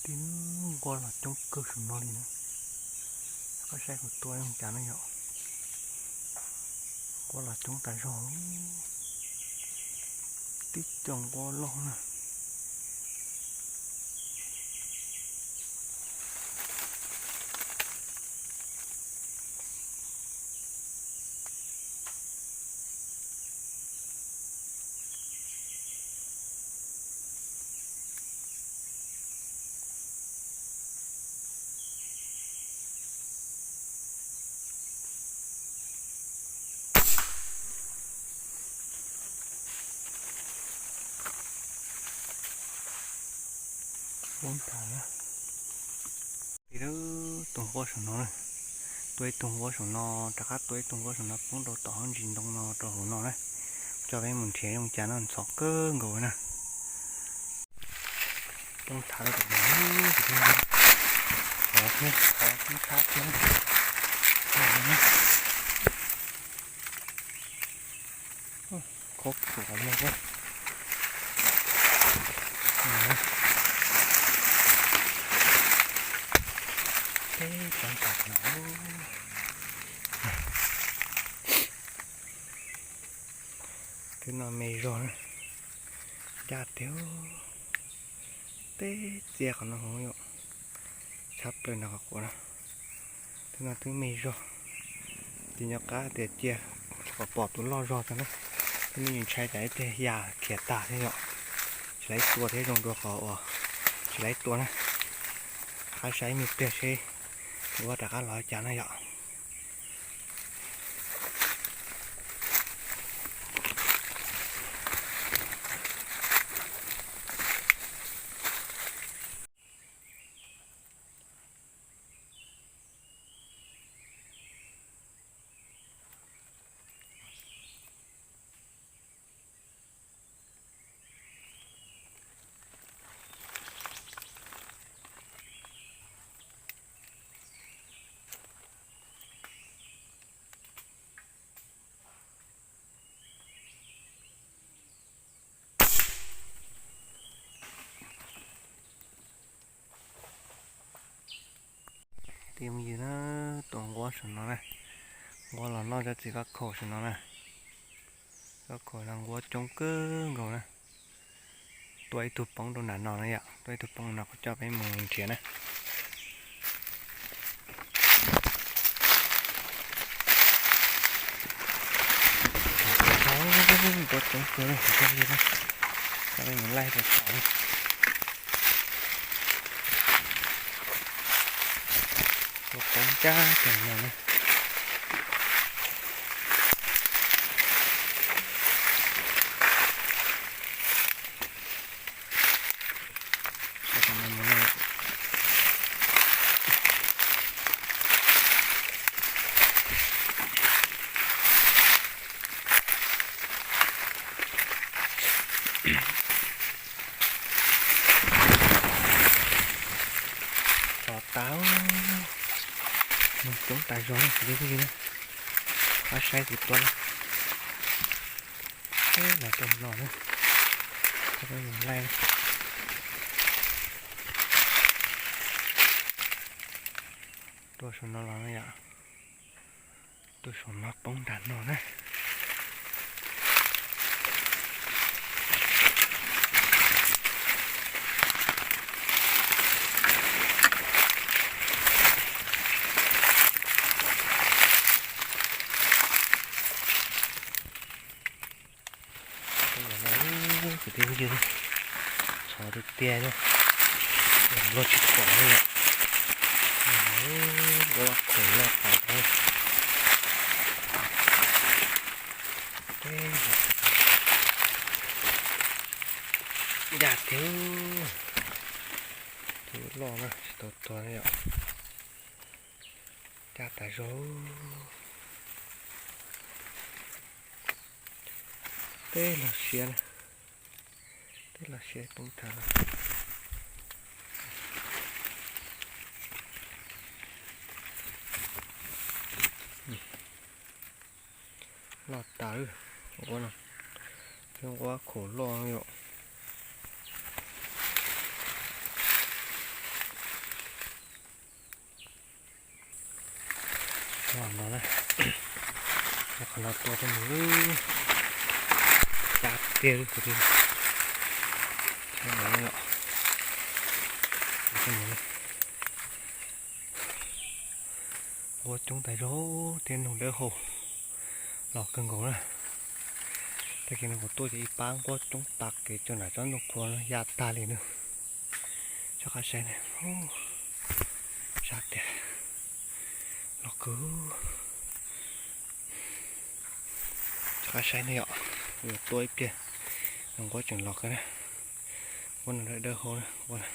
Ib nquab los coob kawg saum no li na. Koj saib kuv tua zoo cas na yom. Nquab los coob tas zog, tib co nquab loj na. Poob tas na. Ib tug nquab saum no na, tua ib tug nquab saum no, rov qab tua ib tug nquab saum no poob rau tom hauv ntsis ntoo no rau hauv no na. Coj peb mus nrhiav zoo cas no ntxhov kawg nkaus na. Poob thav rau tom no, qhov poob thab thiab. Khob khuam no. Peb cov nram no, twb no me zog na, ncaj tiag. Teb txiaj qhov no hauv yom, tshab plaws nram qhov quav no. Twb no twb me zog, ces nco qab tias cia kom pom tus loj zog tso na. Twb me ntshai tsam ib pliag ya khiav tag thiab yom. Tsis laib tua thiab, zoo dua qhov uas tsis laib tua na. Qab saib me pliag seb nquab rov qab los cas na yom. Tus phooj ywg na, tua nquab saum no na, nquab los noj cov txiv kab khaum saum no na. Kab khaum no nquab coob kawg nkaus na. Tua ib tug poob rau nram no na yom, tua ib tug poob no kuv coj peb mus nrhiav na. Nquab coob kawg na, kuv coj peb mus laij rau tom na. Tua poob ncaj tas no na. Tso tau, coob tas zog na, kuv cov phooj ywg na. Pab saib kuv tua na. Los rau no na, laij. Tua saum no los na yom. Tua saum no poob nram no na. Kwv tij phooj ywg, txhov tiag tiag li, luag tsis pom li. Ua khuam loj tas. Ncaj tiag, tus loj na tsis tau tua li yom. Ncaj tas zog. Peb los siav na, peb los siav poob thav los. Loj tas, ua no, nquab khaum loj yom. No na, qhov no tua rau mus lawm, xyab tiag li kwv tij. Nquab coob tas zog, tej noog dawb hau los kawg nkaus na. Tag kis no kuv tuaj ces ib pab nquab coob tas kev, cov nram tsob ntoo qhuav no ya tag li na. Tso qab saib ne, sab tiag, los kawg. Tso qab saib ne yom, yuav tua ib pliag, nquab tseem los kawg na. Nquab no dawb hau na, nquab no.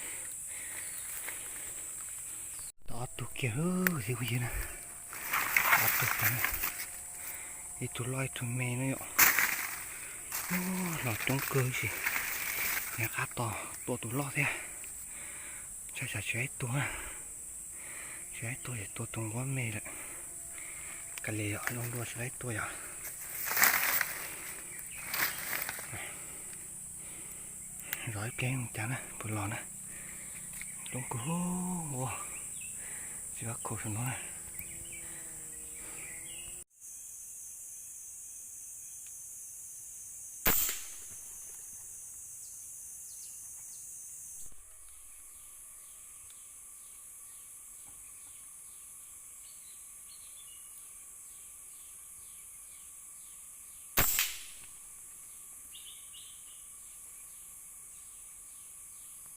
Tau ob tug kiag xwb kuv yawg na, ob tug kiag na, ib tug loj ib tug me na yom. Los coob kawg sis, nws qab tos tua tus loj thiab. Ntshai tsam tsis ib tug na, tsis ib tug ces tua tus nquab me lawm. Kav liam yom, zoo dua tsis ib tug yom. Zov ib pliag mus cas na, puas los na. Coob kawg, tsis vaj khaum saum no na.